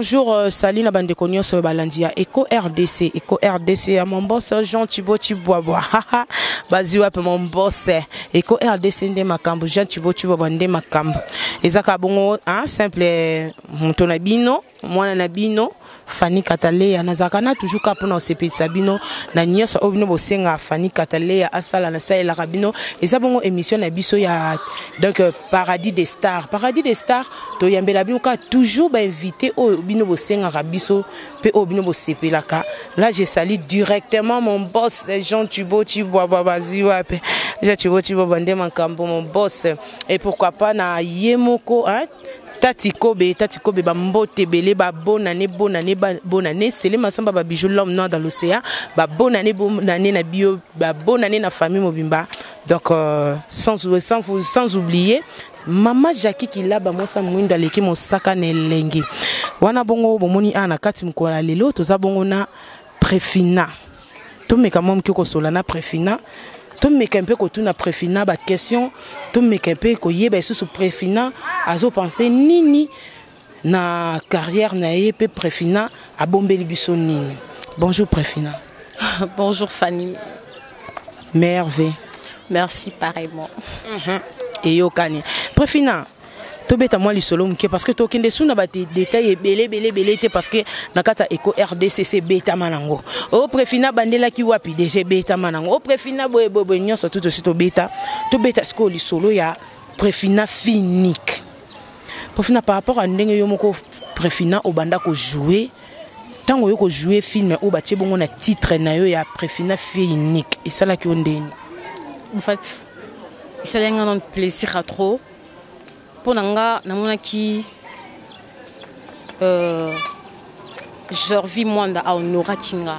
Bonjour, salut na bandeko nyonso balandi ya Eco RDC, Eco RDC ya mon boss Jean Thibaut Chibwabwa. Bazwi wapi mon boss? Eco RDC nde makambo, Jean Thibaut Chibwabwa nde makambo. Ezaka bongo, hein, simple moto na bino, mwana na bino Fanny Kataleya nazalaka na toujours kaka mpona kosepelisa bino na nyonso oyo bino bosenga Fanny Kataleya asala nasalelaka bino. Eza bongo émission na biso ya donc Paradis des Stars. Paradis des Stars toyambela bino kaka toujours ba invité oyo bino bosengaka biso mpe oyo bino bosepelaka. Là je salue directement mon boss Jean Thibaut Chibwabwa, bazwi wapi Jean Thibaut Chibwabwa nde makambo mon boss. Et pourquoi pas na ye moko, hein, Tati Kobe, Tati Kobe, ba mbote ebele, ba bonne année, bonne année, ba bonne année. Sele Masamba, ba bijou, l'homme noir dans l'océan. Ba bonne année, bonne année na bio, ba bonne année na famille mobimba. Donc, sans oublier, Mama Jackie Kilaba, mwasa mwindo aleki mosaka na elengi. Wana bongo, bomoni a na kati mokolo ya lelo, toza bongo na Prefina. Tomeka mwa moke kosola na Prefina. Tomeka mpe kotuna Prefina ba question, tomeka mpe koyeba lisusu Prefina azopense nini na carrière na ye mpe Prefina abombeli biso nini. Bonjour Prefina. Bonjour Fanny. Merveille. Merci pareillement. Eyokani. Prefina, tobeta mwa lisolo moke parce que tokende su na badetail ebele ebele ebele te parce que na kati ya Eco RDCC ebetama nango. O Prefina bandelaki wapi déjà ebetama nango. O Prefina boye boye boye nyonso tout aussi tobeta. Tobeta sikoyo lisolo ya Prefina Finique. Prefina, par rapport à ndenge yo moko Prefina obanda ko jouer, ntango oyo kojouer film oyo batie bongo na titre na yo ya Prefina fille unique, esalaki yo ndeni? En fait, esalaki nga nano plaisir à trop. Mpo na nga namonaki Jorvi Mwanda ahonoraki nga,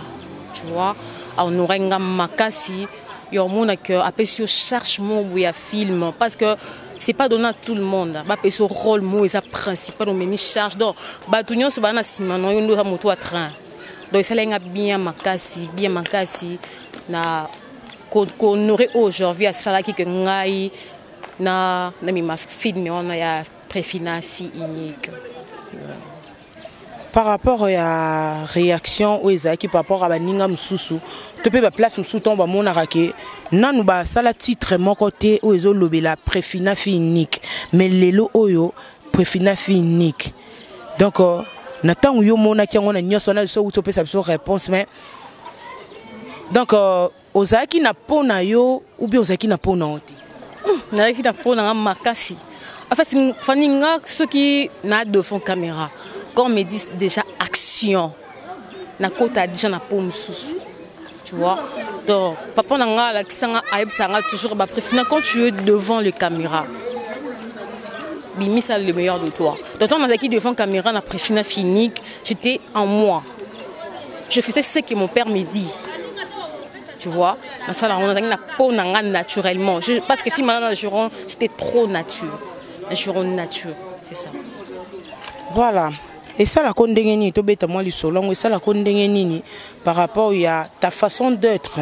tu vois, ahonoraki nga makasi. Yo omonaki apesi yo charge moko boye ya film parce que c'est pas donné à tout le monde. Bapesi yo rôle moko eza principal, omemi charge, donc bato nyonso baa na nsima na yo nde oza moto ya train. Donc esalaki nga bien makasi, bien makasi na kohonorer oyo Jorvi asalaki ke ngai na namema film wana ya Prefina fille unique. Par rapport ya réaction oyo ezalaki par rapport à baninga mosusu to mpe baplace mosusu, ntango bamonaka ke nanu basala titre moko te oyo ezolobela Prefina fille unique, mais lelo oyo Prefina fille unique, donc na ntango yo omonaki yango na nyonso wana, biso outi opesa biso réponse, mais donc ozalaki na po na yo ou bien ozalaki na po na yo te? Nazalaki na po na nga makasi. En fait, Fanny, nga soki na devant caméra, quand on me dit déjà action, nakota déjà na po mosusu, tu vois. Donc papa na nga alakisa nga, ayebisa nga toujours ba Prefina, quand tu es devant les caméras, bimisa le meilleur de toi. Donc quand nazalaki devant caméra na Prefina fille unique, j'étais en moi, je faisais ce que mon père me dit, tu vois. Nasala yango, nazalaki na peau na nga naturellement, parce que film wana na juron, c'était trop nature, na juron nature, c'est ça. Voilà, esalaka ndenge nini? Tobeta mwa lisolo yango, esalaka ndenge nini par rapport ya ta façon d'être,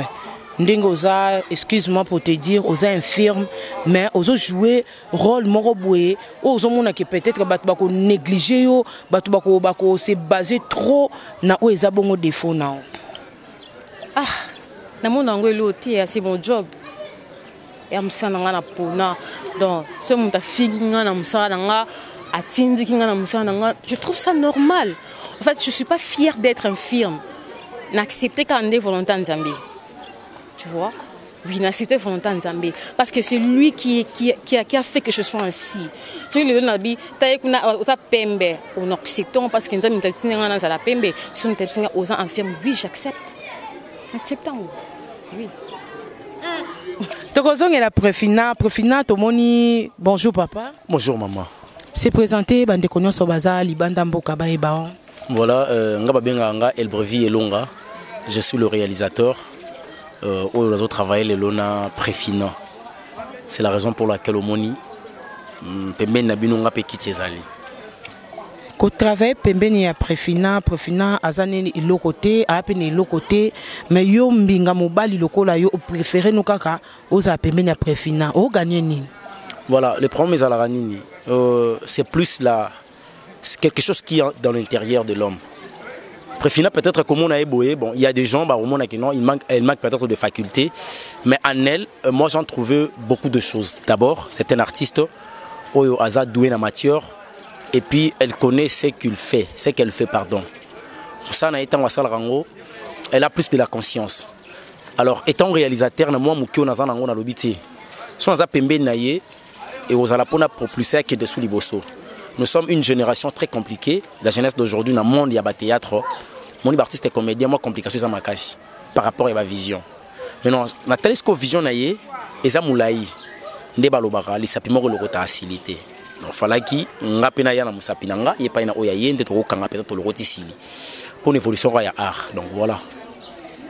ndenge oza, excuse-moi pour te dire, oza infirme mais ozojouer rôle moko boye oyo ozomona ke peut-être bato bakonéglige yo, bato bakose base trop na oyo eza bongo défaut na yo? Ah, namona yango eloko te, c'est mon job ya mosala na nga na pona. Donc soki moto afingi nga na mosala na nga, atindiki nga na mosala na nga, je trouve ça normal. En fait, je suis pas fière d'être infirme, naaccepte kaka nde volonté ya Nzambe, tu vois. Oui, naaccepte volonté ya Nzambe parce que c'est lui qui a fait que je sois ainsi. Soki lelo nabi taye kuna oza pembe, on accepte parce que Nzambe moto atindi nga nazala pembe. Soki moto atindi nga oza infirme, oui, j'accepte, accepte yango, oui. Tokozongela Prefina. Prefina, tomoni. Bonjour papa. Bonjour maman. Se présenter, bandeko nyonso baza libanda mboka bayeba o. Voilà, nga babenga nga Elbrevi Elonga. Je suis le réalisateur oyo nazo travailler lelo na Prefina. C'est la raison pour laquelle omoni pembeni na bino nga mpe kiti ezali. Kotravaille pembeni ya Prefina, Prefina aza nini eloko te, aya mpe na eloko te, mais yo mbinga mobali lokola yo opréféré no kaka ozala pembeni ya Prefina, oganye nini? Voilà, le problème ezalaka nini? C'est plus la C'est quelque chose qui est dans l'intérieur de l'homme. Préfina peut-être comme on a éboué, bon, il y a des gens, bah, au monde, non, il manque, elle manque peut-être de faculté, mais en elle, euh, moi j'en trouvais beaucoup de choses. D'abord, c'est un artiste, oyo aza doué na matière, et puis elle connaît ce qu'il fait, ce qu'elle fait, pardon. Ça, na étant elle a plus de la conscience. Alors, étant réalisateur, na moi moke naza nango na lobi te. So naza pembeni na ye, ekozala mpona propulser akende su liboso. Nous sommes une génération très compliquée. La jeunesse d'aujourd'hui, dans le monde, il y a ba théâtre. Mon artiste et comédien, moi, complication, ça makasi par rapport à ma vision. Maintenant, natali siko vision na ye, eza molayi. Nde balobaka, lisapi moko lokota asilite. Donc, falaki, nga pe na ya na mosapi na nga, ye pa na oyo ya ye, nde tokokanga peut-être tolokoti sili. Pour une évolution ya art. Donc voilà.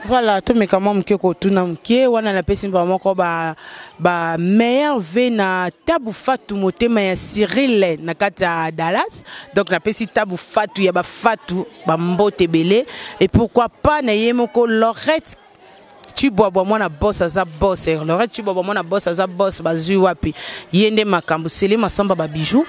Voilà, tomeka mwa moke kotuna moke wana napesi mba moko ba, ba meilleur v na Tabu Fatu motema ya Cyril na kati ya Dallas. Donc napesi Tabu Fatu ya bafatu bambote ebele, et pourquoi pas na ye moko Lorette Chibwabwa mwana boss aza boss, Lorette Chibwabwa mwana boss aza boss, bazwi wapi ye nde makambo sele masamba ba bijoux.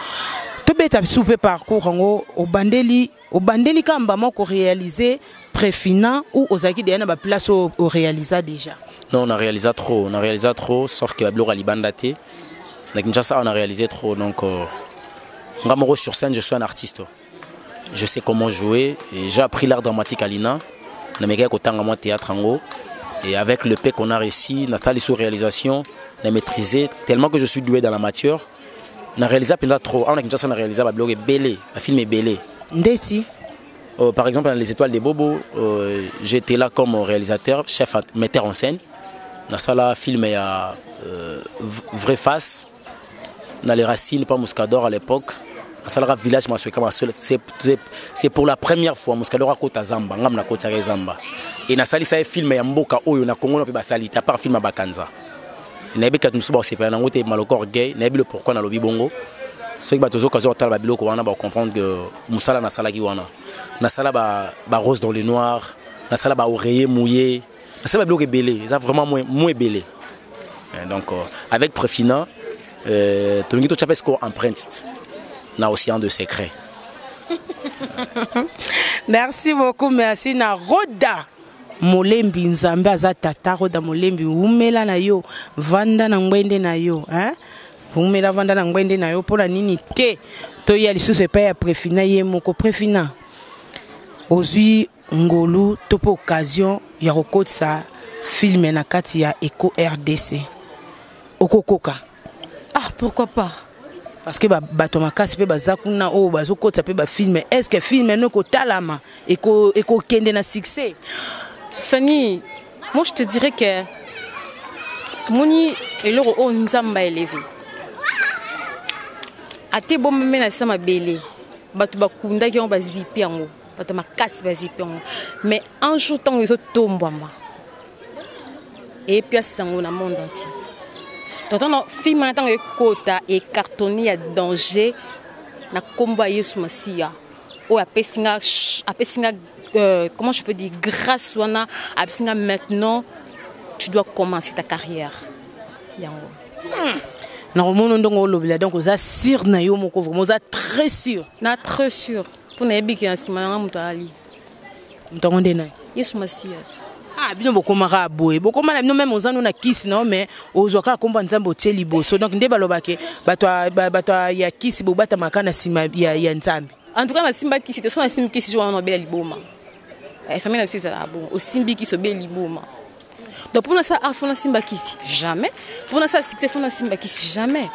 Tobeta biso mpe parcours yango, obandeli obandeli kamba moko réaliser Préfina ou ozalaki déjà na baplace oyo oréalisa déjà? Non, on a réalisé trop, on a réalisé trop, sauf que babiloko ya libanda te. Na Kinshasa, on a réalisé trop. Donc, nga moko sur scène, je suis un artiste. Je sais comment jouer et j'ai appris l'art dramatique à l'INA. Namekaki kotanga mwa théâtre yango. Et avec le peu qu'on a réussi, natali sous réalisation, na maîtrisé tellement que je suis doué dans la matière. Na réalisé mpenza trop. Awa na Kinshasa, na réalisé babiloko ebele, bafilm ebele. Ndeti? Par exemple, dans Les Étoiles des Bobos, j'étais là comme réalisateur, chef metteur en scène. Dans ça, là, film, il y a Vraie Face, dans Les Racines, pas Mouscador à l'époque. Dans ça, là, Village Masueka, c'est pour la première fois, Mouscador akota Zamba, ngam na kota Zamba. Et dans ça, ça film, il y a Mboka Oyo, na Congo, na basali, à part film à Bakanza. Nayebi kati mosusu bakosepela nango te, maloko orgueil, nayebi le pourquoi nalobi bongo. Soki bato ozoka otala babiloko wana, bacomprendre que mosala nasalaki wana, nasala ba, ba Rose dans le noir, nasala ba Oreiller mouillé, nasala babiloko ebele, eza vraiment mo ebele. Donc avec Préfina, tolingi totya mpe sikoyo empreinte na Océan de secret. Merci beaucoup, merci na Roda Molembi. Nzambe aza tata. Roda Molembi, umela na yo, vanda na ngwende na yo, hein? Umela, vanda na ngwende na yo. Mpona nini te toya lisusu epai ya Préfina ye moko. Préfina, ozwi ngolu to mpe occasion ya kokotisa film na kati ya Eco RDC, okokoka? Ah, pourquoi pas? Parce que bato makasi mpe baza kuna oyo bazokotisa mpe bafilm. Est ce que film no ekotalama, ekokende na succès? Fanny, moi je te dirais que moni eloko oyo Nzambe aélevé ate bomame na sa mabele, bato bakundaki yango, bazipi yango, bato makasi bazipi yango, mais un jour ntango ezotombwama, epiasi yango na monde entier. Donc ntango film wana, ntango ekota, ecartonne ya danger na nkombo ya Yesu Masiya oyo apesi nga comment je peux dire, grâce wana apesi nga, maintenant tu dois commencer ta carrière yango. Nakomona ndongo olobela, donc oza sûr na yo moko, vraiment oza très sûr? Na très sûr, mpo nayebiki na nsima nanga moto ali. Moto yango nde nani? Yesu Masiya ti. Ah, bino bokomaka boye, bokoma na bino même oza no na kisi na yo, mais ozwa kaka kombo ya Nzambe otie liboso. Donc nde balobake bato ya kisi bobatamaka na nsima ya Nzambe. En tout cas nasimba kisi te. So nasimbi kisi, jo wana obela liboma. Famille na biso ezalaka bongo, osimbi kisi, obeli liboma. Donc mpona sa art, faut nasimba kisi? Jamais. Mpona sa succès, faut nasimba kisi? Jamais,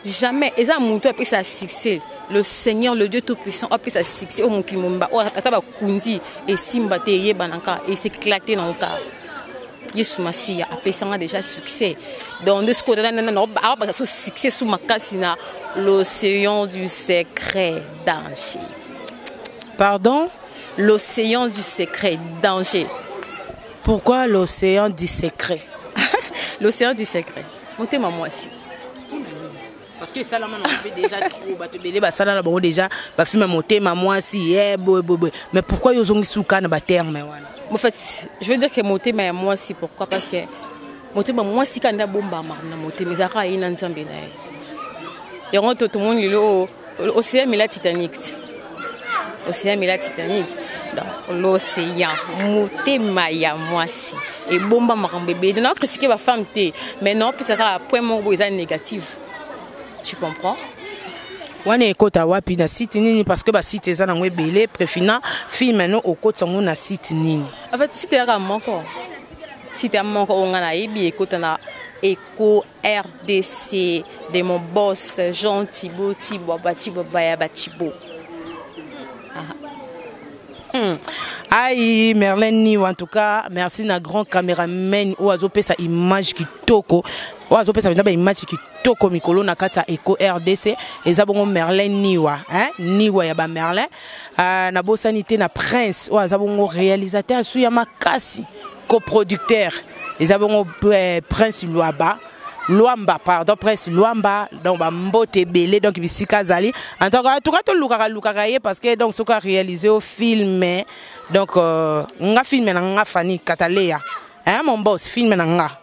jamais. Eza motu apesa succès, le Seigneur, le Dieu tout puissant apesa succès oyo mokili mobimba oyo ata bakundi esimba te, eyebanaka, es'éclate na oka. Yesu Masiya apesanga déjà succès. Donc nde sikoyo awabaka so succès su makasi na L'océan du secret danger. Pardon? L'océan du secret danger. Pourquoi l'océan du secret? L'océan du secret, motema mwasi. Parce que esalama na mpe déjà trop, bato ebele basala na bango déjà bafilm ya motema mwasi ye boye boye boye, mais pourquoi yo ozongisi uka na baterme wana? En fait, je veux dire que motema ya mwasi, pourquoi? Parce que motema mwasi ka nde abombama na motema, ezalaka ye na Nzambe na ye. Yango to tomoni lelo oyo. Océan mela Titanic. Océan mela Titanic. Donc l'océan motema ya mwasi ebomba makambo ebele. Donc nacritiquer ba femme te, mais non pesa kaka point moko boye eza négatif. Tu comprends? Wana ekota wapi na site nini? Parce que ba site eza nango ebele. Prefina film no okotisa ngo na site nini? En fait, site yaka moko. Site ya moko oyo nga nayebi ekota na Eco RDC de mon boss Jean Thibaut Thibwaba Thibwaba ya ba Thibaut. Aïe, Merlin Niw, en tout cas, merci na grand caméraman oyo azopesa image kitoko. Oyo azopesa mpenza ba image kitoko mikolo na kati ya Eco RDC. Eza bongo Merlin Niwa, hein? Niwa ya ba Merlin. Nabosani te na Prince oyo aza bongo réalisateur su ya makasi, coproducteur. Eza bongo Prince Luaba. Luamba, pardon, Prince Luamba, donc ba mbote ebele, donc bisika azali. En tout cas, en tout cas, to lukaka, lukaka ye parce que donc soki a réalisé au film, donc nga film na nga Fanny Katalea, hein, mon boss, film na nga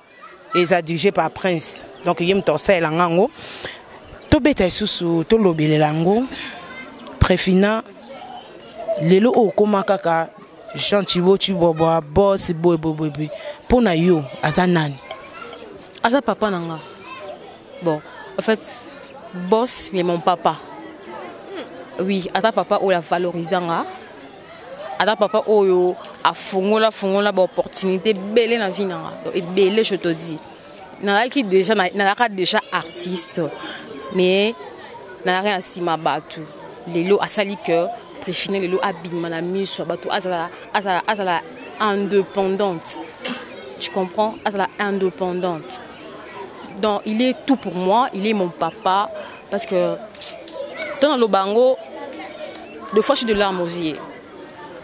eza dirigé par Prince. Donc ye moto asalela nga ngo. Tobeta lisusu, tolobelela ngo. Prefina lelo oyo okoma kaka Jean Thibaut Tshibwabwa, boss boye boye boye boye. Mpo na yo aza nani? Aza papa na nga. Bon, en fait, boss, mais mon papa. Oui, ata papa oyo a valorisa nga. Ata papa oyo afungola fungola ba opportunité ebele na vie na nga. Donc ebele, je te dis. Nazalaki déjà, nazalaka déjà artiste, mais nazalaki na nsima bato. Lelo asali que Prefina lelo abima na miso ya bato, azala, azala, azala indépendante. Tu comprends? Azala indépendante. Donc il est tout pour moi, il est mon papa parce que dans le bango deux fois je suis de larmes aux yeux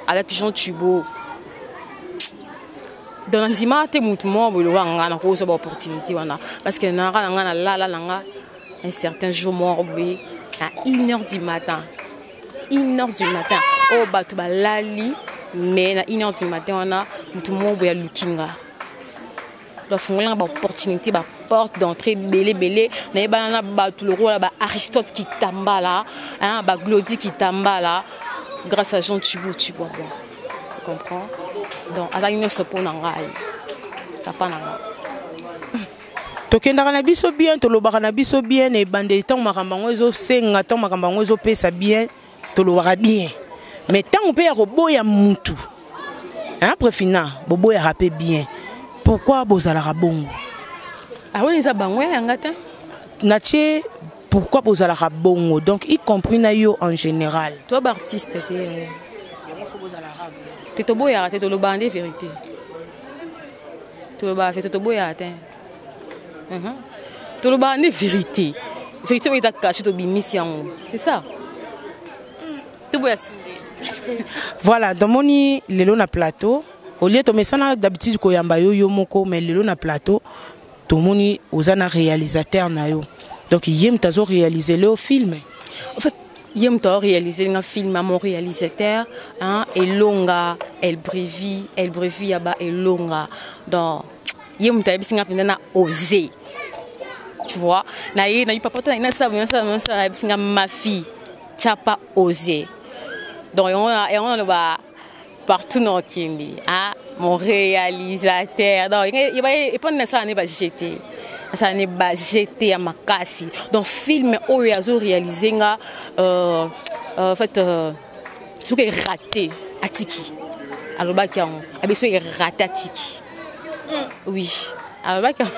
avec Jean Thibaut. Donc ndima te mutu moko boye lokola nga na kozwa ba opportunité wana parce que nanga na nga na lala na nga un certain jour moko boye à une heure du matin, une heure du matin oyo bato balali, mais na une heure du matin wana mutu moko boye aluki nga. Donc afungolanga ba opportunité, ba porte d'entrée ebele ebele. Nayebana na bato lokola ba Aristote Kitambala, hein, ba Glody Kitambala, grâce à Jean Thibaut Tshibwabwa. Tu comprends? Donc azalaki nyonso mpo na ngai, papa na ngai. Tokendaka na biso bien, tolobaka na biso bien na ebandeli ntango makambo yango ezosenga, ntango makambo yango ezopesa bien, tolobaka bien. Mais ntango mpe ya koboya mutu, hein, Prefina, boboyaka mpe bien. Pourquoi bozalaka bongo? Awoni eza bango ya yanga te. Natie pourquoi bozalaka bongo, donc y compris na yo en général. Toi ba artiste te. Yango faut bozalaka bongo. Te toboyaka te, tolobaka nde vérité. Tolobaka vérité, toboyaka te. Tolobaka nde vérité. Vérité oyo eza caché, tobimisi yango. C'est ça. Toboya sunde. Voilà, tomoni lelo na plateau. Au lieu tomesana d'habitude koyamba yo yo moko, mais lelo na plateau tomoni oza na réalisateur na yo. Donc ye moto azo réaliser le film. En fait, ye moto azo réaliser nga film, mon réalisateur, hein, Elonga, Elbrevi, Elbrevi ya ba Elonga. Donc ye moto ayebisi nga mpenza na osé. Tu vois, na ye na papa na na sa na sa na sa ayebisi nga ma fille, tu as pas osé. Donc yango na yango na ba partout na okende, hein, mon réalisateur. Donc il va et pas na ça ne ba jeter. Ça ne ba jeter ya makasi. Donc film oyo azo réaliser nga en fait soki raté atiki. Alobaki yango. Abeso raté atiki. Oui. Alobaki yango.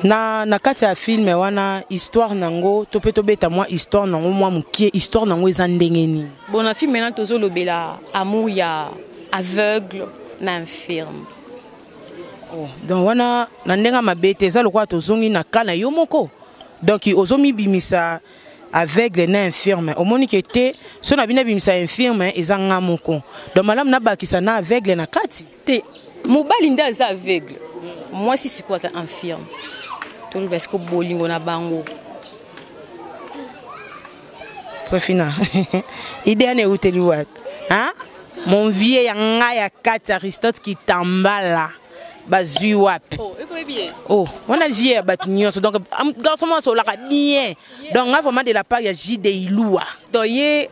Na kati ya film wana histoire nango to pe tobeta mwa histoire nango mwa mokie, histoire nango eza ndenge nini? Bon, na film wana tozolobela amour ya aveugle na infirme. Oh, donc wana na ndenge mabe te, eza lokola tozongi na ka na yo moko. Donc ozomibimisa aveugle na infirme, omoni ke te so na bino abimisa infirme eza nga moko. Donc malamu nabakisa na aveugle na kati. Te, mobali nde aza aveugle, mwasi sikoyo aza infirme. Toloba sikoyo bolingo na bango. Prefina, idée wana euteli wapi? Hein? Mon vieux ya nga ya kati Aristote Kitambala. Bazwi wapi? Oh, oh, wana vie ya bato nyonso. Donc garçon moko asololaka bien. Donc nga vraiment de la part ya JD Ilua. Donc ye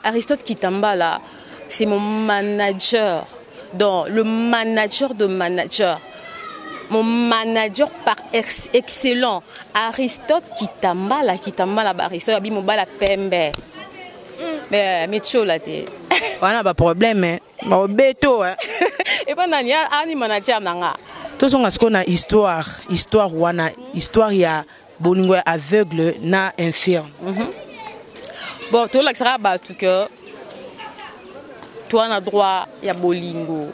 Aristote Kitambala, c'est mon manager. Donc le manager de manager. Mon manager par excellent, Aristote Kitambala, Kitambala ba Aristote abi mobala pembe. Mais metiola te. Wana ba problème baobeto. Epa nani ani manager na nga. Tozonga sikoyo na histoire wana, histoire ya bolingo ya aveugle na infirme. Bon, tolakisaka bato ke toa na droit ya bolingo,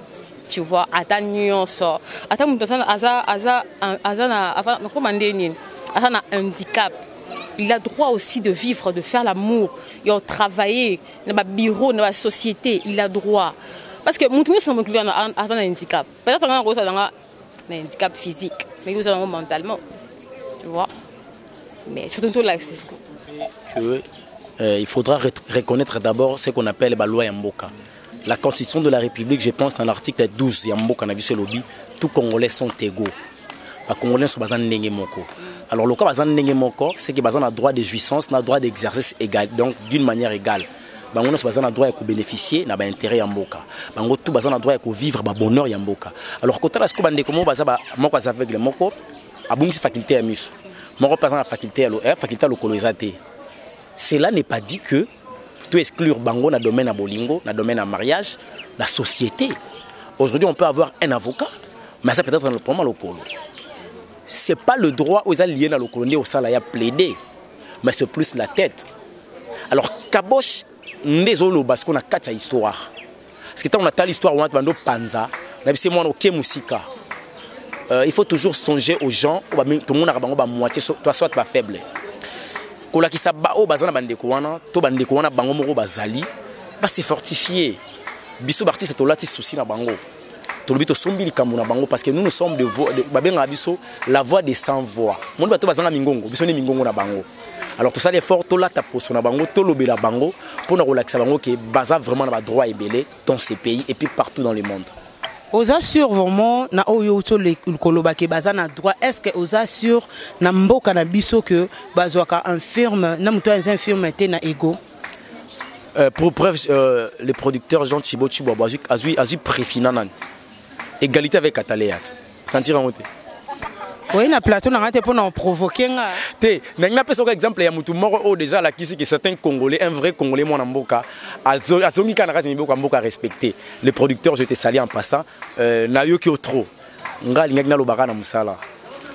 tu vois, ata nyonso, ata moto aza aza aza na nakoma nde nini, aza na handicap, il a droit aussi de vivre, de faire l'amour et de travailler na babureau, na basociété, il a droit, parce que moto nyonso na mokili wana aza na handicap. Peut-être nga nakozala nga na handicap physique, mais kozala yango mentalement, tu vois, mais surtout tolakisa que il faudra reconnaître d'abord ce qu'on appelle la loi ya mboka. La Constitution de la République, je pense, dans l'article 12 ya mboka na biso elobi, tout Congolais sont égaux. Ba Congolais sont baza ndenge moko. Alors le cas baza ndenge moko, c'est que baza na droit de jouissance, na droit d'exercice égal, donc d'une manière égale. Bango nyonso baza na droit ya kobénéficier na baintérêt ya mboka. Bango tout baza na droit ya kovivre babonheur ya mboka. Alors kotala sikoyo bandeko moko baza moko aza aveugle, moko abungisi faculté ya miso, moko mpe aza na faculté ya faculté ya lokolo eza te. Cela n'est pas dit que to exclure bango na domaine ya bolingo, na domaine ya mariage, na société. Aujourd'hui, on peut avoir un avocat, mais ça peut-être dans le problème lokolo. C'est pas le droit oyo eza lié na lokolo nde osala ya plaider, mais c'est plus la tête. Alors kabosh nde ezoloba sikoyo na kati ya histoire, parce que ntango natali histoire wana, bando panza na biso mwana oke mosika. Il faut toujours songer aux gens oyo tomonaka bango bamoitié, soit bafaible, kolakisa ba oyo baza na bandeko wana to bandeko wana bango moko bazali base fortifier. Biso baartiste tolati souci na bango, tolobi tosombi likambo na bango, parce que nous, nous sommes de voix, babengaka biso la voix des sans voix. Moni bato bazanga mingongo, biso nde mingongo na bango. Alors tosali effort, tolata poso na bango, tolobela bango mpona kolakisa bango ke baza vraiment na badroit ebele dans ces pays et puis partout dans le monde. Oza sûr vraiment na oyo koloba ke baza na droit? Est ce que oza sûr na mboka na biso ke bazwaka infirme na moto aza infirme te na ego? Pour preuve, le producteur Jean Thibaut Tshibwabo azwi préfina nani égalité avec Ataleat sentir yango te. Oye na plateau na nga te mpona oprovoke nga. Te, ndenge napesa oka exemple ya motu moko oyo déjà alakisi ke c'est un Congolais, un vrai Congolais, mwana mboka, azongi kaka na kati ya miboko ya mboka, respecté. Le producteur, je te salue en passant. Nayoki yo trop. Nga alingaki nalobaka na mosala,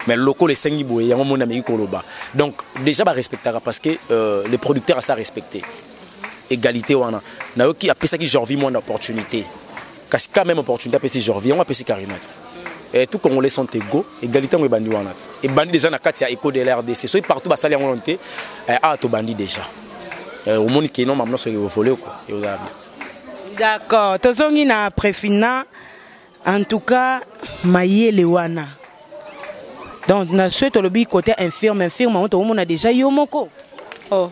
mais lokolo esengi boye, yango moni ameki koloba. Donc déjà barespectaka, parce que le producteur asa respecté égalité wana. Nayoki apesaki Jorvi mwana opportunité, kasi quand même opportunité apesi Jorvi, yango apesi Karinat. Eh, tout Congolais sont égaux, égalité yango ebandi wana te, ebandi déjà na kati ya Eco de la RDC. Soki partout basali yango nano te, awa tobandi déjà. Omoni ke non, mamno soki evolé quoi, eozala bien. D'accord, tozongi na Préfina. En tout cas mayele wana, donc na soki tolobi côté infirme, infirme yango tokomona déjà yo moko. Oh,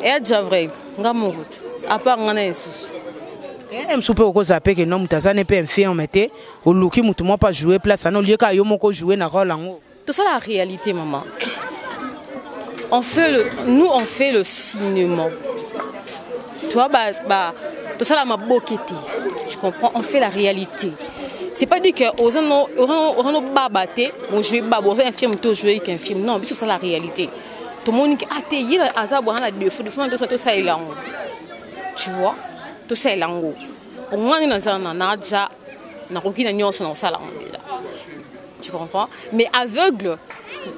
eya déjà vrai, nga moko te, à part nga na lisusu. Mosusu mpe okozala mpe ke no moto aza ne mpe infirme te, oluki motu moko mpe ajoue place wana, olie kaka yo moko joue na rôle yango. Tout ça, la réalité, maman. On fait le, nous, on fait le cinéma. Tu vois, bah, tout ça, là, ma boquete. Tu comprends? On fait la réalité. C'est pas dit que aux baba te, bon, je vais baba, on fait un film, tout jouer qu'un film. Non, c'est ça la réalité. Tout le monde dit, ah, t'es, il a ça, bon, on a deux fois, deux fois, tout ça, tout ça, il a. Tu vois? Tout ça, il a. On a on a déjà, on a on a ça, là, déjà. Tu comprends? Mais aveugle,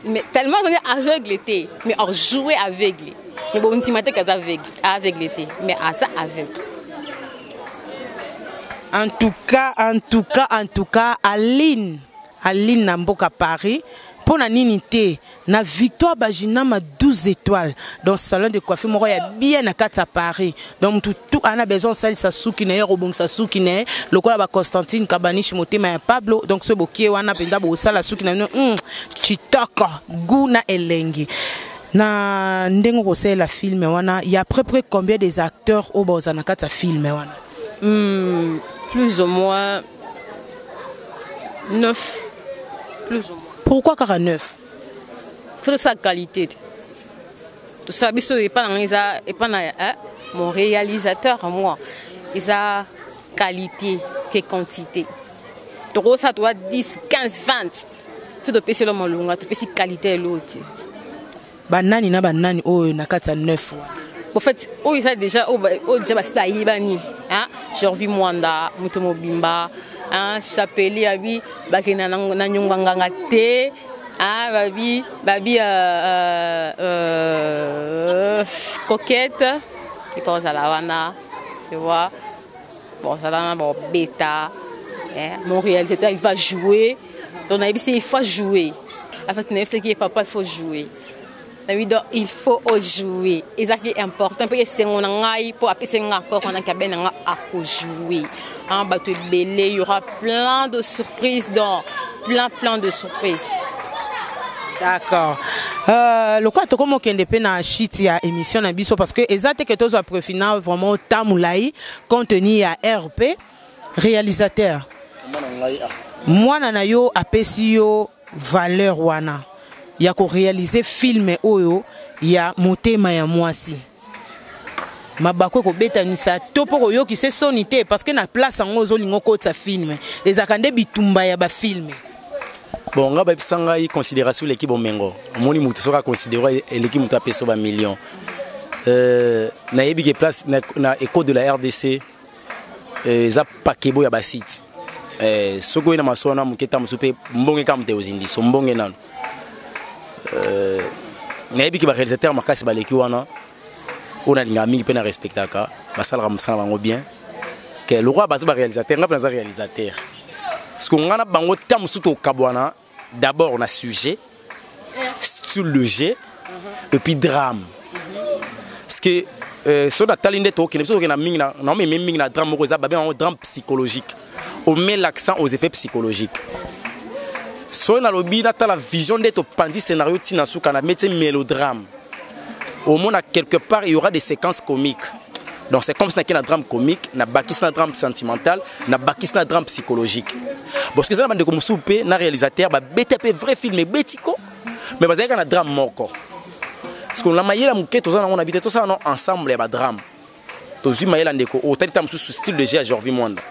mais tellement on est aveugle était, mais on jouait aveugle. Mais bon, on dit que aveugle, aveugle était, mais à ça aveugle. En tout cas, en tout cas, en tout cas, Aline, Aline na mboka Paris, mpona nini te na Victoire Bajinama 12 étoiles, donc salon de coiffure moko ya bien na kati ya Paris. Donc mutu tu ana besoin osalisa suki na ye, kobongisa suki na ye lokola baConstantine Kabanishi, motema ya Pablo. Donc soki bokie wana mpenza, bosala suki na bino kitoko, goût na elengi. Na ndenge okosalela film wana, ya peu près combien des acteurs oyo baoza na kati ya film wana? Plus ou moins 9 plus ou moins. Pourquoi kaka 9? Faut tosala qualité te. Tosala biso epa na ngai eza epa na hein, mon réalisateur moi eza qualité que quantité. Tokosala toza 10, 15, 20. So topesi elo malonga, topesi qualité elo te. Banani na banani oyo na kati ya 9 wana? En fait, oyo eza déjà oyo déjà basi bayebani, hein, Jorvi Mwanda, moto mobimba, hein, Chapeli abi bakenda na nyonga nganga te, hein, babi babi coquette et pas ozala wana, tu vois. Bon, ça va, bon, bêta. Hein, mon réalisateur, il va jouer. Donc, il faut jouer. En fait, c'est qui papa, il faut jouer. Donc, il faut jouer. Et ça qui est important. Parce que c'est mon ngai pour appeler c'est encore on a qu'à ben à jouer. Hein, bah, tu es belé, il y aura plein de surprises dans plein, plein de surprises. D'accord. Lokwa toko mokende pe na shit ya émission na biso parce que eza te que tozo préfina vraiment tamulai contenu ya RP réalisateur. Mwana na yo apesi yo valeur wana ya ko réaliser film oyo ya motema ya mwasi. Mabako ko betanisa to poko yo ki se soni te parce que na place ngo zo lingo kota film ezaka nde bitumba ya ba film. Bon, nga ba bisanga yi considération l'équipe omengo. Moni mutu soka considérer l'équipe mutu apeso ba million. Na yebi ke place na écho de la RDC za pakebo ya ba site. Soko ina masona muketa musupe mbonge kam te ozindi so mbonge nanu. Na yebi ke ba réalisateur makasi ba leki wana. On a linga mingi pe na respectaka, ba sala musala bango bien. Ke le roi baza ba réalisateur, nga pe naza réalisateur. Parce que ngana bango tam suto kabwana d'abord on a sujet, style de jeu et puis drame. Parce que so na talinde to kene so na mingi na na me mingi na drame moko za ba bien drame psychologique. On met l'accent aux effets psychologiques. So na lobi na ta la vision de to pandi scénario tina suka na métier mélodrame. Au moins, quelque part, il y aura des séquences comiques. Donc, c'est comme si y a un drame comique, il y a un drame sentimental, il y a un drame psychologique. Parce que ça, il y a un réalisateur, il y a un vrai film, bético, mais il y a un drame mort. Parce que la maille, la on habite tout ça ensemble, il y a un drame. Donc, je suis style de jeu à Jorvi Mwanda.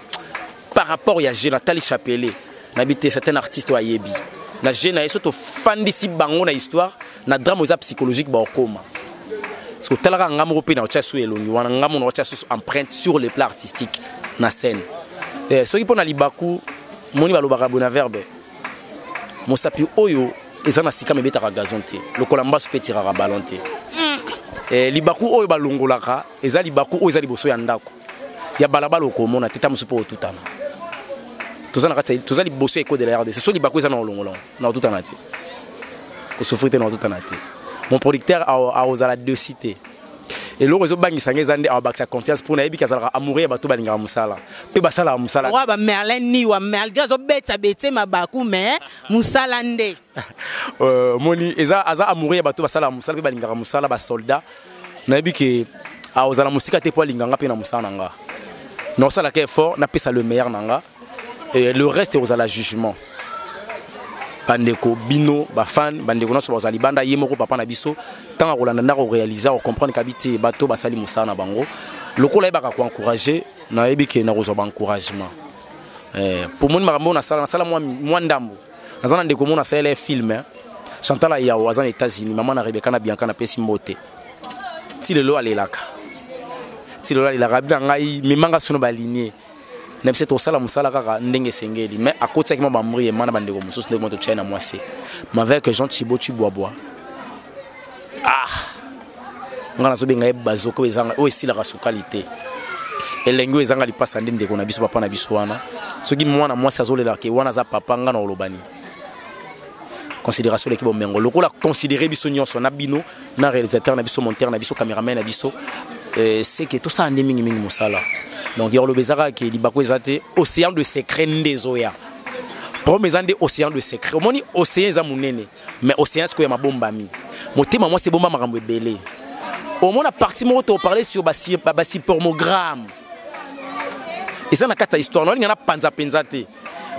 Par rapport à Nathalie Chapellet, habité certains artistes à Yebi. Na jeune surtout fandisi bango na histoire na drame oza psychologique ba okoma. Parce que talaka ngamo pe na otya su elongi wana ngamo na otya su empreinte sur le plan artistique na scène. Soki pona libaku moni balobaka bona verbe. Mosapi oyo eza na sika mebetaka gazon te. Lokola mbasu pe tiraka ballon te. Libaku oyo balongolaka eza libaku oyo eza liboso ya ndako. Ya balabala okomona te ta mosusu po otutana. Toza na kati ya, toza liboso ya écho de la RDC. So libaku eza na olongola, na otutana te. Kosouffrir te na otutana te. Mon producteur a ozala deux cités. Et l'autre ezo bangisa nge zande a bakisa confiance pour na yebi kazalaka amoureux ya bato balingaka mosala. Pe basala mosala. Roi ba Merlin ni wa malgré zo beta bete mabaku mais mosala nde. Moni eza aza amoureux ya bato basala mosala pe balingaka mosala ba soldat. Na yebi ke a ozala mosika te po alinganga pe na mosala na nga. Na osala ke effort na pesa le meilleur na nga. Et le reste ozala jugement. Bandeko bino ba fan bandeko nyonso bazali banda ye moko papa na biso tant kolanda ndako réaliser ko comprendre kabiti bato basali mosala na bango lokola yebaka ko encourager na yebi ke na kozwa ba encouragement. Pour moni makambo na sala na sala mwa mwa ndambo. Naza na ndeko mona sala film hein. Chantal Ayawo aza na États-Unis maman na Rebecca na Bianca na pesi mbote. Ti lelo alelaka. Ti lelo alelaka bi na ngai memanga suno ba lignée. Na biso tosala mosala kaka ndenge esengeli mais akotisaki mwa bamri ema na bandeko mosusu ndenge moto tchai na mwasi. Mais avec Jean Thibaut Tshibwabwa. Ah! Nga nazobenga ye bazoko ezanga oyo esilaka sukali te. Elengi oyo ezanga lipasa nde ndeko na biso papa na biso wana. Soki mwana mwasi azolela ke wana aza papa nga na olobani. Considération l'équipe omengo lokola considérer biso nyonso na bino na réalisateur na biso monteur na biso cameraman na biso. C'est que tout ça nde mingi mingi mosala. Donc ya koloba ezaka ke libako eza te océan de secret nde ezoya. Problème eza nde océan de secret. Omoni océan eza monene mais océan sikoyo ya mabombami. Motema mwasi ebomba makambo ebele. Omona partie moko to parler sur ba spermogramme. Eza na kati ya histoire, nalinga na panza penza te.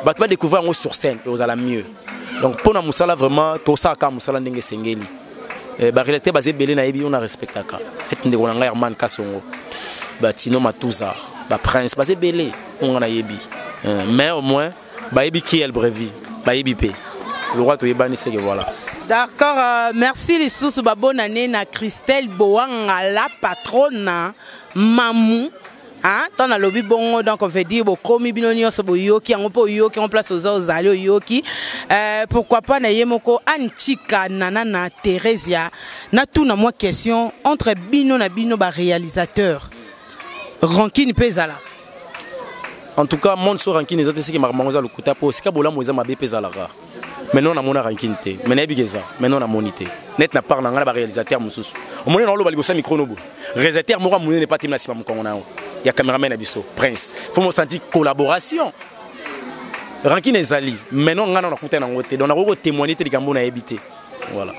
Bato badécouvrir yango sur scène ekozala mieux. Donc mpo na mosala, vraiment tosalaka mosala ndenge esengeli. Baréalisateur baza ebele, nayebi oyo na respectaka ete ndeko na ngai Herman Kasongo, batino Matuza, baprince baza ebele oyo ngai nayebi. Mais au moins bayebi qui El Brevi, bayebi mpe le roi, toyebani seke, voilà. D'accord, merci lisusu, babonne année na Christelle Boanga, la patronne, Mamou. Hein, tant nalobi bongo, donc on veut dire bokomi bino nyonso boyoki yango mpo oyoki yango place oza, ozali oyoki. Pourquoi pas na ye moko Anchika Nana na Theresia. Natuna mwa question: entre bino na bino baréalisateur, rancune mpe ezala? En tout cas, monde so rancune eza te, seki makambo yango eza lokuta, mpo esika bolamu eza, mabe mpe ezalaka. Maintenant namona rancune te, mais nayebi ke eza. Maintenant namoni te net na part na ngai na baréalisateur mosusu. Omoni, na oloba liboso ya micro no boye, réalisateur moko ya monene pa temi na nsima mokongo na yango ya cameraman na biso Prince, faut mosanti collaboration. Rancune ezali, maintenant ngai na nakuta nango te, donc nakoki kotémoigne te likambo nayebi te, voilà.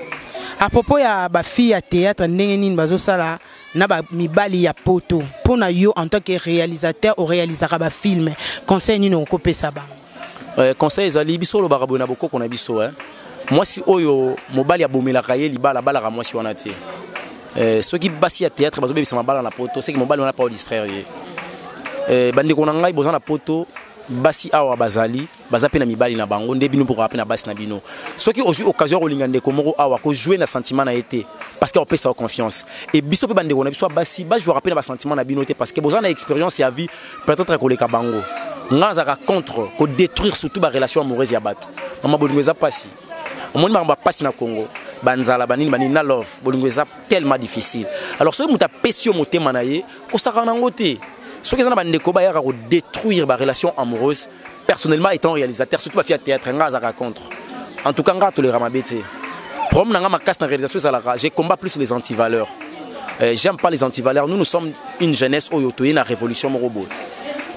À propos ya bafille ya théâtre, ndenge nini bazosala na bamibali ya poto? Mpo na yo en tant que réalisateur, oréalisaka bafilm, conseil nini okopesa bango? Conseil ezali, biso olobaka boye na bokoko na biso, eh. Mwasi oyo mobali abomelaka ye libala, abalaka mwasi wana te. Soki basi ya théâtre bazobebisa mabala na poto, seki mobali wana pa odistraire ye. Bandeko na ngai boza na poto, basi awa bazali, baza mpe na mibali na bango nde bino mpokoka mpe na basi na bino. Soki ozwi occasion ya kolinga ndeko moko awa, kojouer na sentiment na ye te, parce que opesa yo confiance. E biso mpe, bandeko na biso ya basi, bajouaka mpe na basentiment na bino te, parce que boza na expérience ya vie peut-être koleka bango. Nga nazalaka contre kodétruire surtout barelation amoureuse ya bato. Mama, bolingo eza mpasi. Omoni makambo ya mpasi na Congo, banzala, banini banini na love, bolingo eza tellement difficile. Alors soki moto apesi yo motema na ye, kosaka nango te. Soki eza na bandeko bayaka kodétruire barelation amoureuse, personnellement étant réalisateur, surtout bafille ya théâtre, nga azalaka contre. En tout cas nga atolera mabe te. Problème na nga makasi na réalisation ezalaka, je combat plus les antivaleurs. J'aime pas les antivaleurs. Nous, nous sommes une jeunesse oyo toye na révolution moko boye.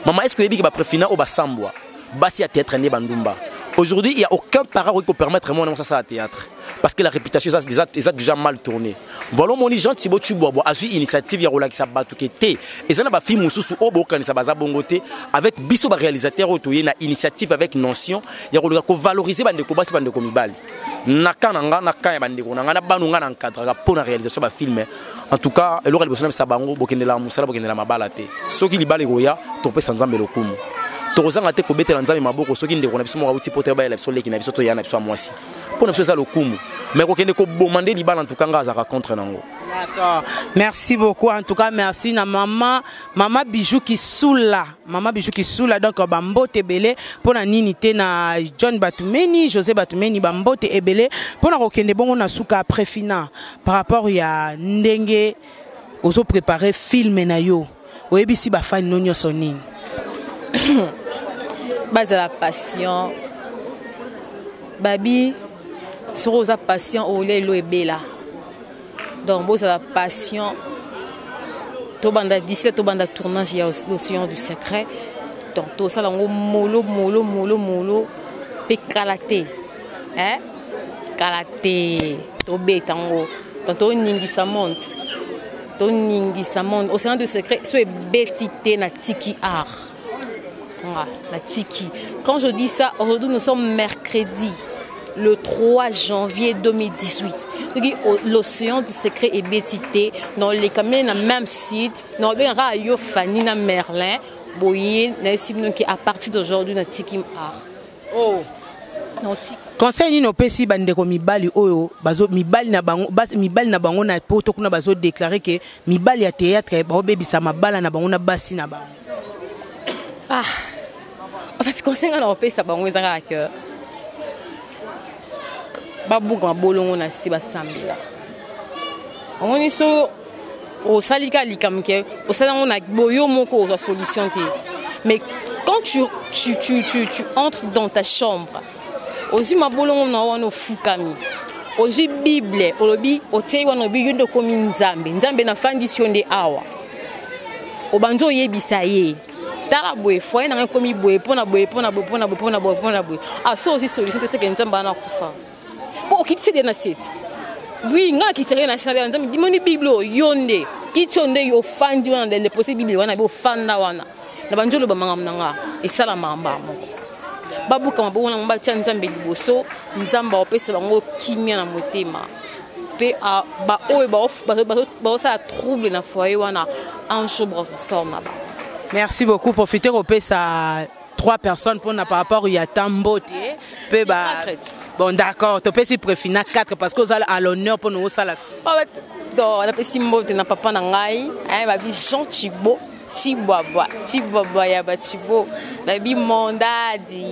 Mama, est ce que oyebi ke baprefina oyo basambwa basi ya théâtre nde bandumba? Aujourd'hui, il y a aucun parent qui peut permettre mwana mwasi asala théâtre, parce que la réputation eza déjà mal tournée. Voilà, omoni Jean Thibo Tshibwabwa azwi initiative ya kolakisa bato ke te, eza na bafilme mosusu oyo bokanisa baza bongo te. Avec biso baréalisateur oyo toye na initiative avec notion ya koluka kovaloriser bandeko basi, bandeko mibali na ka na nga, na ka ya bandeko na nga, na bano nga na encadraka mpo na réalisation bafilme. En tout cas, eloko ya liboso na bisa bango: bokendela mosala, bokendela mabala te. Soki libala ekoya, topesa Nzambe lokumu, tokozanga te kobetela Nzambe maboko. Soki ndeko na biso moko auti poto, bayela biso leki na biso, toya na biso ya mwasi, mpo na biso eza lokumu. Mais kokende koboma nde libala, en tout cas nga azalaka contre nango. D'accord. Merci beaucoup. En tout cas, merci na maman, maman Bijou Kisula. Maman Bijou Kisula, donc bambote ebele pona nini te na John Batumeni, José Batumeni, bambote ebele pona kokende bongo na suka. Après fina par rapport ya ndenge ozo préparer film na yo, oyebisi bafani no nyonso nini? Bazala patient. Babi soki oza patient, olia elo ebela. Donc bozala patient, tobanda d'ici là, tobanda tournage ya L'Océan du secret. Donc tosala yango molo molo molo molo mpe kala te, eh? Kala te, tobeta yango. Donc toningisa monde, toningisa monde. Océan du secret so ebeti te, na tiki art nga na tiki. Quand je dis ça, aujourd'hui nous sommes mercredi le 3 janvier 2018, soki L'Océan du secret ebeti te, na oleka mene na même site na obengaka yo Fani na Merlin boye, nayesi bino ke à partir d'aujourd'hui na tiki art. Oh. Conseil nini opesi bandeko mibali oyo bazo mibali na bango, bas, mibali na bango na poto kuna bazodéclarer ke mibali ya théâtre baobebisa mabala na bango na basi na bango? Ah, en fait, conseil nga na kopesa bango eza kaka ke babuka mabolongo na si, basambela. Omoni, so osali kaka likambo ke osali yango na boyo moko, ozwa solution te. Mais quand tu entres dans ta chambre, ozwi mabolongo na wana, ofukami, ozwi Bible, olobi, otiei wana, olobi yo nde okomi Nzambe, Nzambe nafandisi yo nde awa, obandi oyebisa ye: tala boye, foyer na ngai ekomi boye mpona boye, mpona boye, mpona boye, mpona boye, mpona boye. Ah, so ozwi solution te, teke Nzambe wana akufa mpo okitisi de na sete. Oui, ngai nakitisaka ye na se ya Nzambe. Dimoni Bible oyo, yo nde kiti oyo nde ofandi wana, depose Bible wana, be ofanda wana na bandi oloba makambo na nga, esalamaka mbala moko. Babuka maboko na bango, batia Nzambe liboso. Nzambe akopesa bango kimia na motema. Mpe baoyo bazosala trouble na foyer wana, un jour bakosort na bango. Merci beaucoup. Profitez kopesa trois personnes mpona par rapport ya tambote mpe ba. Bon, d'accord, topesi Prefina 4 parce que ozala à l'honneur mpona osala. Donc napesi mbote na papa na ngai, babi Jean Chibo Chibwabwa, Chibwabwa ya Bachibo, babi Mondadi,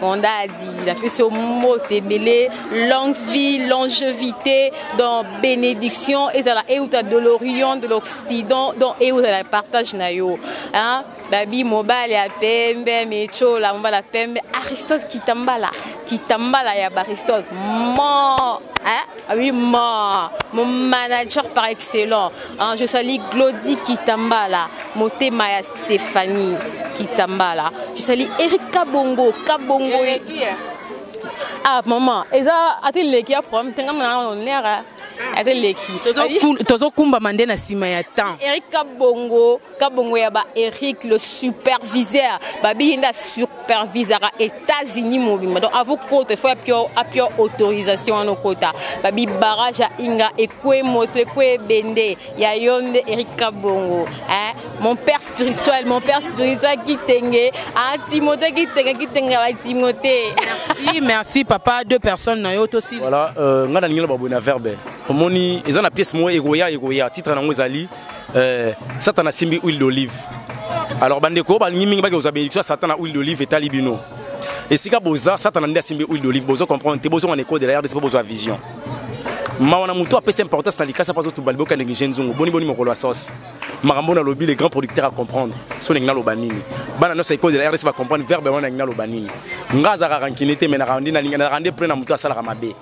Mondadi, napesi yo mbote ebele, longue vie, longévité, donc bénédiction ezala euta de l'Orient, de l'Occident, donc eutala partage na yo, hein? Babi mobali ya pembe, Mechola, mobali ya pembe, Aristote Kitambala, Kitambala ya Baristote, mon, hein? Oui, mon manager par excellence, hein? Je salue Glody Kitambala, motema ya Stéphanie Kitambala. Je salue Eric Kabongo, Kabongo. Ah maman, eza ate leki ya problème tenga na honneur, ate leki. Tozokumbama nde na nsima ya temps. Eric Kabongo, Kabongo ya ba Eric le superviseur, babi ye nde asupervisaka États-Unis mobimba. Donc avo kota, il faut apio autorisation wana okota. Babi barrage ya Inga ekwe, moto ekwe ebende ya yo nde Eric Kabongo, hein? Mon père spirituel, mon père spirituel Kitenge, hein? Timothée Kitenge, Kitenge ya ba Timothée. Merci, merci papa. Deux personnes na yo tosi. Voilà, nga nalingi na baboye na verbe. Omoni eza na pièce moko ekoya, ekoya, titre nango ezali Satan asimbi huile d'olive. Alors bandeko oyo balingi mingi bake kozwa bénédiction ya Satan na huile d'olive, etali bino esika boza. Satan nde asimbi huile d'olive, bozo comprendre te. Bozonga na École de la RDC mpo bozwa vision. Mawa na moto apesa importance na likasa mpo azotumba liboka néglige nzungu. Boni boni mokolo ya sauce, makambo nalobi, les grands producteurs à comprendre so ndenge naloba nini. Bana nyonso ya École de la RDC bacomprendre verbe wana ndenge naloba nini. Nga azalaka rancune te, mais narandi plein na moto asalaka mabe.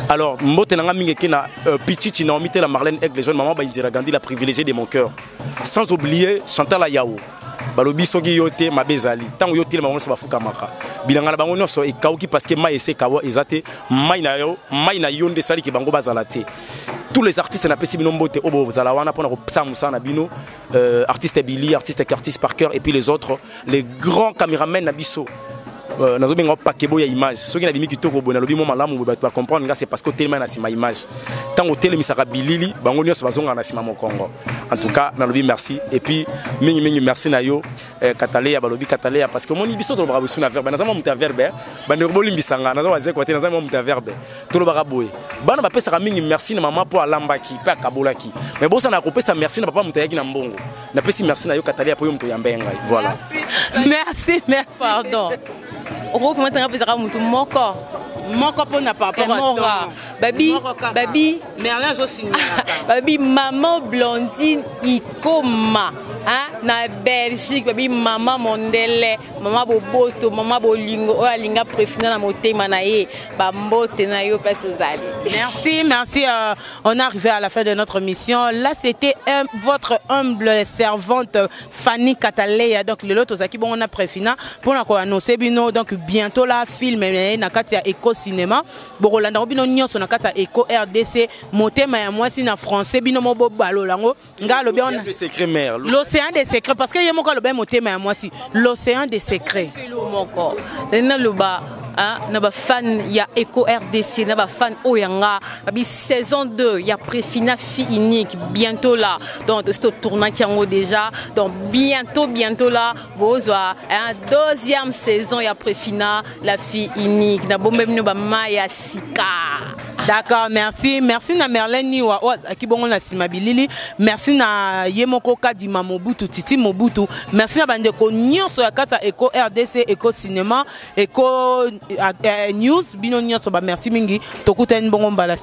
Alors mbote na nga mingi eke na Pichichi Naomi Tela, Marlène Aigle Jaune, maman Baindira Gandhi, la privilégiée de mon cœur, sans oublier Chantal Ayao. Balobi soki yo te, mabe ezali. Ntango yo telema, bango nyonso bafukamaka. Bilanga na bango nyonso ekauki parce que mai ese ekawa eza te. Mai na yo, mai na yo nde esaliki bango bazala te. Tous les artistes, napesi bino mbote oyo bozala wana mpona kosala mosala na bino, artiste Billy, artiste Curtis Parker et puis les autres, les grands caméramen na biso. Nazobenga pakebo ya image. Soki nabimi kitoko boye, nalobi mo malamu boye, bato bacomprendre nga, c'est parce que otelema na nsima image. Ntango otelemisaka bilili, bango nyonso bazongaka na nsima mokongo. En tout cas nalobi merci et puis mingimingi merci na yo, Kataleya. Balobi Kataleya parce que omoni biso tolobaka bosu na verbe. Naza mwa moto ya verbe, bandeko bolimbisanga, naza wazekwa te, naza mwa moto ya verbe. Tolobaka boye, bana bapesaka mingi merci na mama mpo alambaki mpe akabolaki, mais bosana kopesa merci na papa moto ayaki na mbongo. Napesi merci na yo, Kataleya, mpo yo moto oyamba ye ngai. Voilà. Merci, merci. Pardon, okofama tanga apesaka motu moko. Moko mpona par rapport à babi babi. Merlin azosignalaka. Babi maman Blondine Ikoma, hein, na Belgique. Babi mama mondele, mama boboto, mama bolingo oyo alinga Prefina na motema na ye, bambote na yo place ozali. Merci, merci. On est arrivé à la fin de notre mission. Là, c'était votre humble servante Fanny Kataleya. Donc lelo tozalaki bongo na Prefina mpona koannonce bino, donc bientôt la film na kati ya Eco Cinéma. Bokolanda bino nyonso na kati ya Eco RDC, motema ya mwasi na français. Bino mo bobalola yango. Nga alobi wana secret mère. L'océan des secrets, parce que ye moko alobi motema ya mwasi, l'océan des secrets. Moko naloba na bafan ya Eco RDC, na bafan oyo ya nga, babi saison 2 ya Prefina fille unique bientôt là. Donc tosi totournaki yango déjà. Donc bientôt, bientôt là, bozwa deuxième saison ya Prefina la fille unique. Na bombe bino bamai ya sika. D'accord, merci. Merci na Merlin Niwa oyo azalaki bongo na nsima bilili. Merci na ye moko Kadima Mobutu, Titi Mobutu. Merci na bandeko nyonso ya kati ya Eco RDC, Eco Cinéma, Eco News, bino nyonso ba merci mingi. Tokutani bongo mbala.